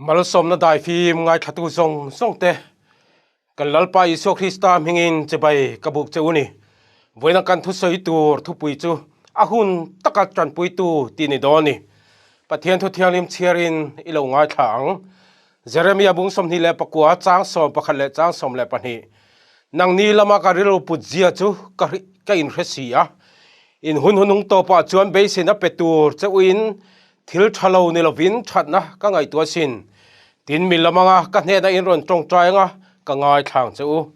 Malsawmna daifim ngaithlatu zawng zawng te, kan Lalpa Isua Krista hmingin chibai ka buk che u ni. Vawiina kan thusawi tur thupui chu a hun taka tanpuitu tih ni dawn ni. Pathian thu thianghlim chhiarin i lo ngaithla ang. Jeremia bung 29 chang 11 leh chang 12 Nangni lama ka rilru put zia chu ka ka inhre si a. In hun hunung tawpah chuan beiseina pe tur che uin Thil tha lo ni lovin thatna ka ngaihtuah asin. Tin, mi lam anga ka hnenah in rawn tawngtai anga ka ngaithlang che u.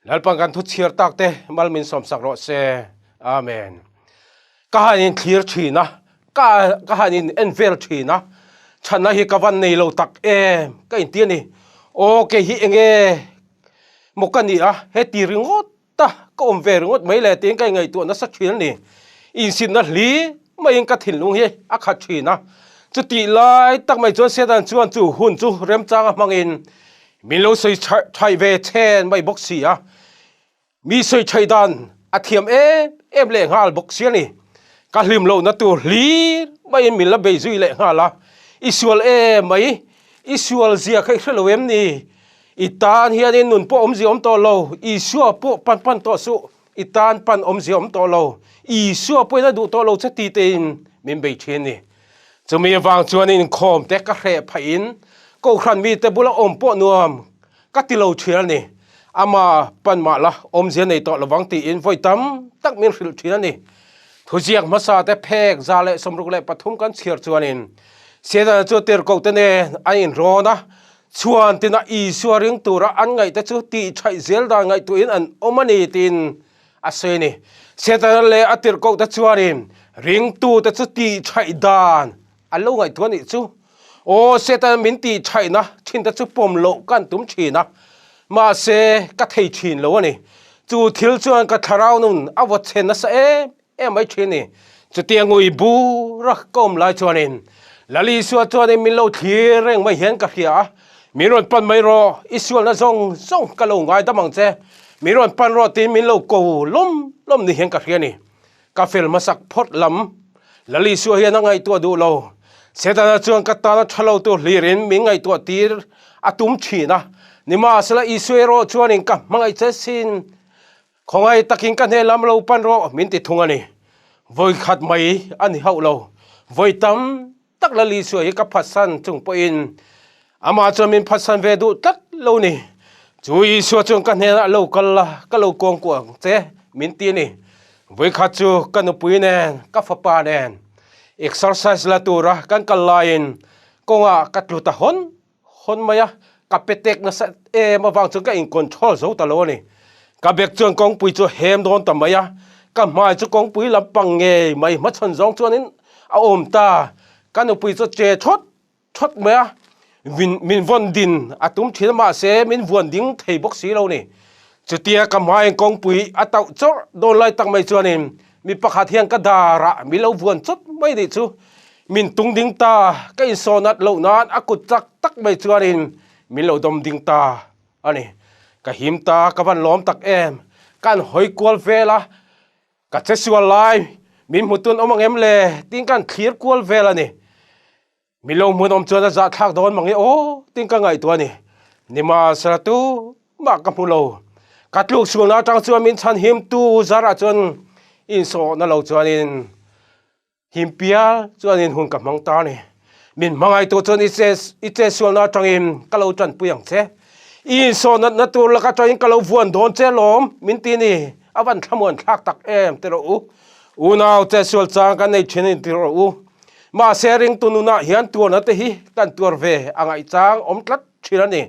Lalpan kan thu chhiar tak te mal min sawmsak rawh se. Amen. Ka han in thlir thin a, ka ka han in en vel thin a, chhanna hi ka van nei lo tak em ka inti a ni. Aw kei hi enge maw ka ni a, heti ringawt Ta, ka awm ve ringawt mai le tiin ka ingaihtuah nasa thin a ni. Insitna hli maiin ka thinlung hi a khat thin a. Chutih lai tak mai chuan Satan chuan chu hun chu remchanga hmangin min lo sawi thaih ve chhen mai bawk si a. Mi sawi thaih dan a thiam em em leh nghal bawk si a ni. Ka hlim lohna tur hlir maiin min la bei zui leh nghal a. I sual em mai, i sual zia kha i hre lo em ni? I tan hianin nun pawh awmzia awm tawh lo, Isua pawh pan pan tawh suh, i tan pan awmzia awm tawh lo, Isua pawhin a duh tawh lo che ti tein min bei thin ni. Chumi avang chuan inkhawm te ka hreh phahin Kohhran mite bula awm pawh nuam ka ti lo thin a ni. Ama pan mah la awmzia nei tawh lovang tiin vawi tam tak min hrilh thin a ni. Thuziak hmasa te phek 163 kan chhiar chuanin Setana chu tirhkohte nen an inrawn a, Chhuan tina Isua ring tura an ngaihte chu tihṭhaih zel dan ngaihtuahin an awm a ni tiin a sawi a ni. Setana leh a tirhkohte chuanin ringtute chu tihṭhaih dan an lo ngaihtuah a nih chu. Aw, Setana min tihṭhaihna ṭhinte chu pawm loh kan tum ṭhin a, mahse ka thei ṭhin lo a ni. Chu thil chuan ka thlarau nun a vawt chhe nasa em em mai thin ni. Chutia ngui bura ka awm lai chuanin Lal Isua chuanin min lo thlir reng mai hian ka hria a, Min rawn pan mai rawh, i sualna zawng zawng ka lo ngaidam ang che, min rawn pan rawh tiin min lo ko lawm lawm ni hian ka hria ni. Ka fel hmasak phawt lam Lal Isua hian a ngaihtuah duh lo. Setana chuan ka tana tha lo tur hlirin min ngaihtuah tir a tum thin a, nimahsela Isua erawh chuanin ka hmangaih che sin Khawngaih takin ka hne lam lo pan rawh min ti thung a ni. Vawi khat mai a ni hauh lo. Vawi tam tak Lal Isua hi ka phatsan chung pawhin amah chuan min phatsan ve duh tlat lo ni. Chu Isua chuan ka hnenah lo kal la, ka lo kuangkuah ang che min ti a ni. Vawi khat chu ka nupui nen, ka fapa nen exercise la tura kan kal laiin kawngah ka tlu ta hawn Hawn mai a, ka pe tek nasa em avang chuan ka in control zo ta lo a ni. Ka bag chuan kawngpui chu a hem dawn ta mai a, ka hmai chu kawngpui lampang ngei mai hmachhawn zawng chuanin a awm ta. Ka nupui chu a che thawt thawt mai a, min min vawn din a tum thin a mahse min vuan ding thei bawk si lo ni. Chutia ka hmaiin kawngpui a tauh chawrh dawn lai tak mai chuanin mi pakhat hian ka darah min lo vuan chawt mai nih chu. Min tung ding ta, ka insawn at loh nan a kut chak tak mai chuanin min lo dawm ding ta a ni. Ka him ta, ka van lawm tak em. Kan hawi kual vel a, ka che sual lai, min hmu tun awm ang em le tiin kan thlir kual vel a ni. Min lo hmun awm chuan a zahthlak dawn mang e aw tiin ka ngaihtuah a ni. Nimahsela tu mah ka hmu lo. Ka tluk sualna atang chuan min chhan him tu zarah chuan insawhna lo chuanin Him pial chuanin hun ka hmang ta a ni. Min hmangaihtu chuan i che i chetsualna atangin ka lo tanpui ang che. I insawh natna tur laka atangin ka lo vuan dawn che lawm, min ti ni. A van thlamuan thlak tak em ti rawh u. Unau chetsual chang kan nei thin a ni ti rawh u. Mahse ringtu nunah hian tuarna te hi kan tuar ve a ngaihchang awm tlat thin a ni.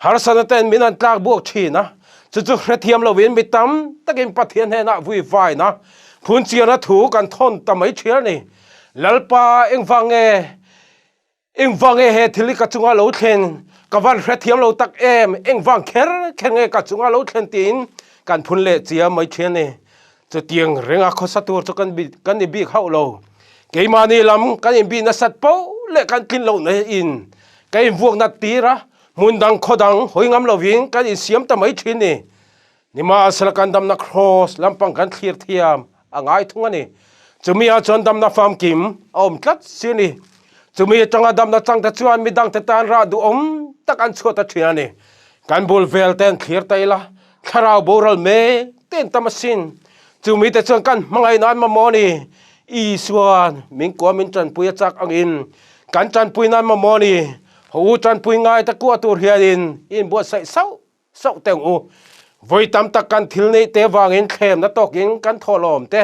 Harsatna ten min han tlak buak thin a, chu chu hrethiam lovin mi tam takin Pathian hnenah vui vaina, phunchiarna thu kan thawn ta mai thin a ni. Lalpa, engvang nge, engvang nge he thil hi ka chunga lo thlen? Ka van hrethiam lo tak em? Engvang kher kher nge ka chunga lo thlen tiin kan phun leh chiam mai thin a ni. Chutiang renga khawsa tur chu kan kan ni bik hauh lo. Keimahni lam kan inbih nasat poh leh kan tlin lohna in kan invuak nat tir a, hmun dang khaw dang hawi ngam lovin kan insiam ta mai thin ni. Nimahsela kan damna kraws lampang kan thlir thiam a ngai thung a ni. Chumi ah chuan damna famkim a awm tlat si a ni. Chumi atanga damna changte chuan midangte tan rah duhawm tak an chhuat a thin a ni. Kan bul vel te an thlir ta ila, thlarau boral mek te an tam asin. Chumi te chuan kan hmangaih nan mamawh a ni. Isuan min kuah min tanpui a chak angin kan tanpui nan mamawh a ni. Haw u tanpui ngai ta kuah tur hianin i inbuatsaih sauh sauh teh ang u. Vawi tam tak kan thil neih te vangin thlemna tawkin kan thawhlawm te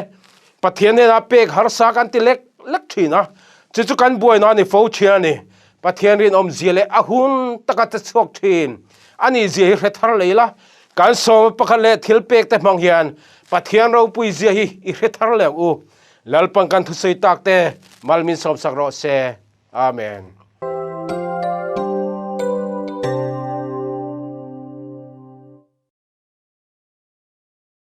Pathian hnenah pek harsa kan ti lek lek thin a, chu chu kan buaina a ni fo thin a ni. Pathian rinawmzia leh a hun taka che chhuak thin a nih zia hi hre thar lei la, kan sawma pakhat leh thil pek te hmang hian Pathian ropui zia hi i hre thar leh ang u. Lalpan kan thusawi tak te mal min sawmsak rawh se. Amen.